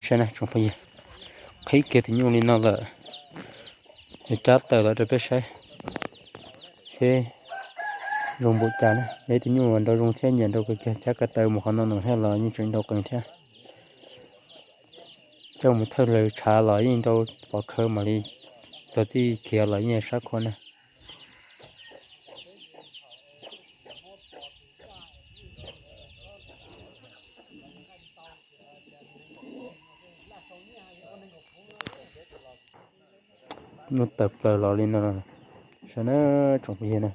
Saib na tsoom phooj ywg, qhib kiag tus nyuj li no lawm, yuav cab tawm los rau peb saib seb zoo npaum cas na. Yog ib tug nyuj uas nrau zoo thiab nyiam nrau kawg kiag, cab ko taw mus qhov no no thiab los yeej tseem nrau qees thiab. Coj mus thawj hlaws tshav los yeej nrau, pov khawv mam li txog txij khiav los yeej sab khua na. Nyuj tawm plaws los li no, saib na tsoom phooj ywg na.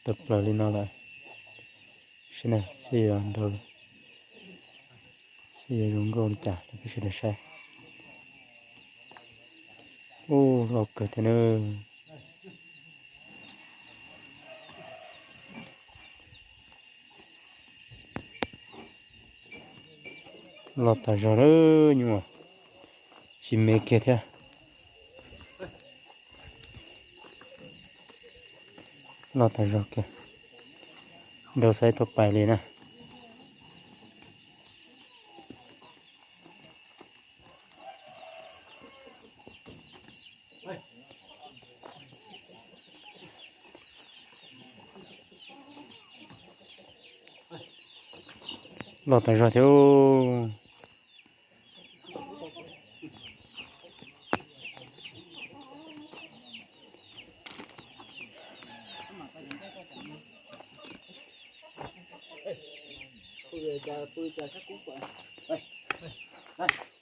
Tawm plaws li no lawm, saib na, seb yuav nrau, seb yuav zoo nkauj li cas rau peb sawv daws saib. Ub, loj kawg thiab na. Loj tas zog lawm nyuj, tsis me kiag thiab. Loj tas zog kiag, nrau xaiv tuaj pais li na. Loj tas zog thiab.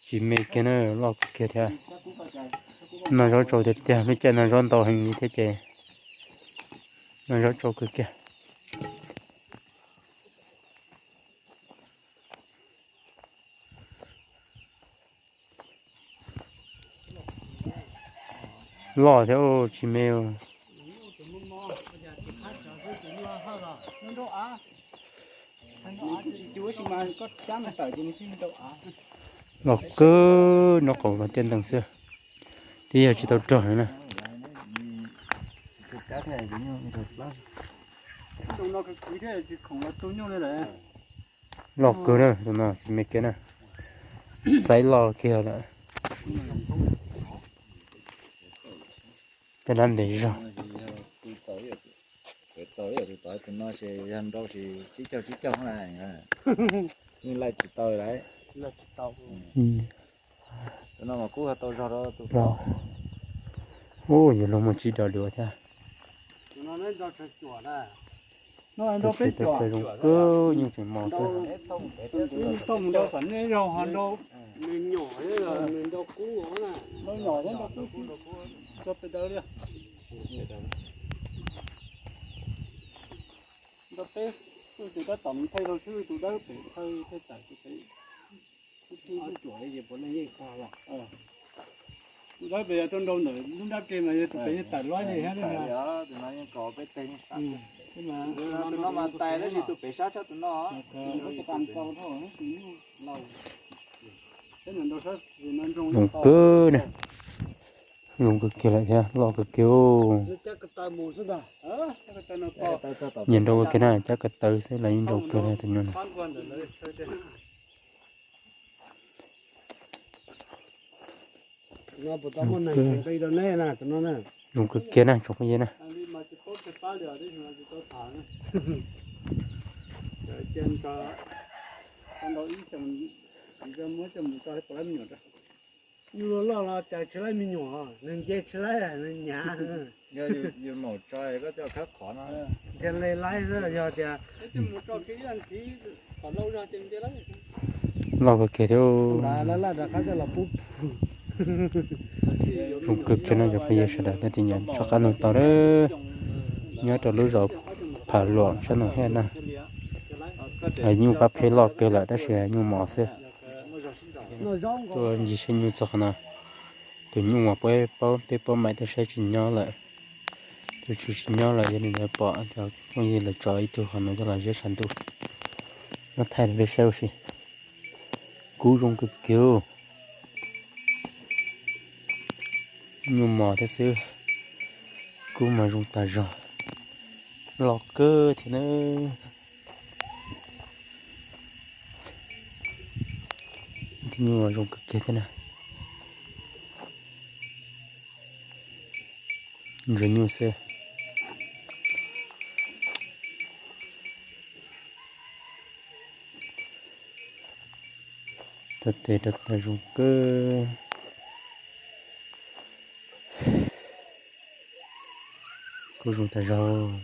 Tsis me kiag na, loj kawg kiag thiab. Noj zaub tsau tiag tiag, lub caij noj zaub ntau heev li thiab ces noj zaub tsau kawg kiag. Loj thiab tsis me. Loj kawg, nyob qaum los tiaj nteeg xwb. Twb yog tsis tau rog na. Loj kawg na, tus no tsis me kiag na. Xaiv loj kiag lawm. Caj dab ntev zog. Tus no ces yog nrau ces tsib caug tsib caug na, yeej laij tsis tau lawm. Tus no mas kuj tau zog rau tus tod. Ub, yuav luag muaj tsib rau dua thiab. Tus no nrau peb cuam, zoo kawg, nyuj tseem mos xwb. Tau mus nrau xam nej zaug ho nrau. Nws nyom, nws nrau kub, nrau nyom thiab nrau kub, nrau peb dawb li. Nrau peb, tus tab tom mus thawj zaug xwb, tus dawb pem thawj thawj tawm tus pem. Tus dawb pem yog tuaj nrau ntawm lub nrab ke mas yog tus pem yeej tawm luaj li thiab. Tus no mas tais tab sis tus pem sab tshaj tus no. Zoo kawg na. Zoo kawg kiag lawm thiab loj kawg kiag. Nyiam nrau kawg kiag na, cab ko taw xwb los yeej nrau kawg li tus nyuj no. Zoo kawg kiag na tsoom phooj ywg na. Yus loj los cas tsis laib me nyuam, nws nce tsis laib, nws nyav. Nce li laib xwb, yog tias loj kawg kiag thiab. Ntawd laj laj rov qab coj los pub. Zoo kawg kiag no cov phooj ywg sawv daws nej tij nyam soj qab nug tau lawm. Nyob rau lub zos Phav Luam sab Noo Hej na. Nyuj pab phem loj kawg lawm tab sis nyuj mos xwb. Tuaj ncig saib nyuj txog qhov no. Tus nyuj uas peb paub, peb paub maim tuaj saib tsis nyob lawm. Tus tswv tsis nyob lawm, yog li ntawd pom cov phooj ywg lawv tso ib tug qhov no coj los ziab tshav ntuj. Nyob thaij rau peb saib ua si. Kub zoo kawg kiag. Nyuj mos thiab xwb, kub mas zoo tas zog, loj kawg thiab na. Ib tug nyuj zoo kawg kiag thiab na. Ntsuag nyuj xwb. Rau tes rau taw zoo kawg. Kuj zoo tas zog.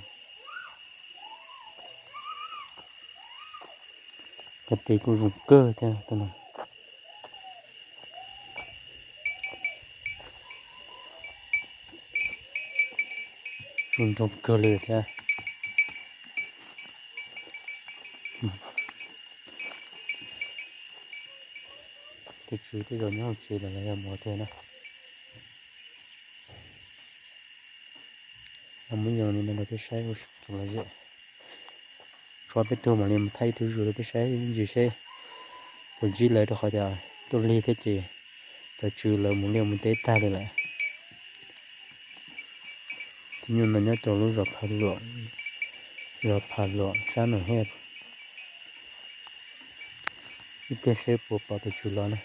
Rau tes kuj zoo kawg thiab. Zoo nraug kawg li thiab. Tus tswv tej zaum nyob hauv tsev lawm los yog mus ua twg na. Los muab yoos li no rau peb saib ua tsaug lom zem. Tshuav peb tug mam li mus thaij ib tug zuj rau peb saib ib ntsis seb puas ntsib lawv rau qhov tias tuaj lig thiab ces cov tswv lawv mus liaj mus teb tag li lawm. Tus nyuj no nyob rau lub zos Pha Luam, zos Pha Luam sab Noom Hej. Ib pliag seb puas pom tus tswv los na.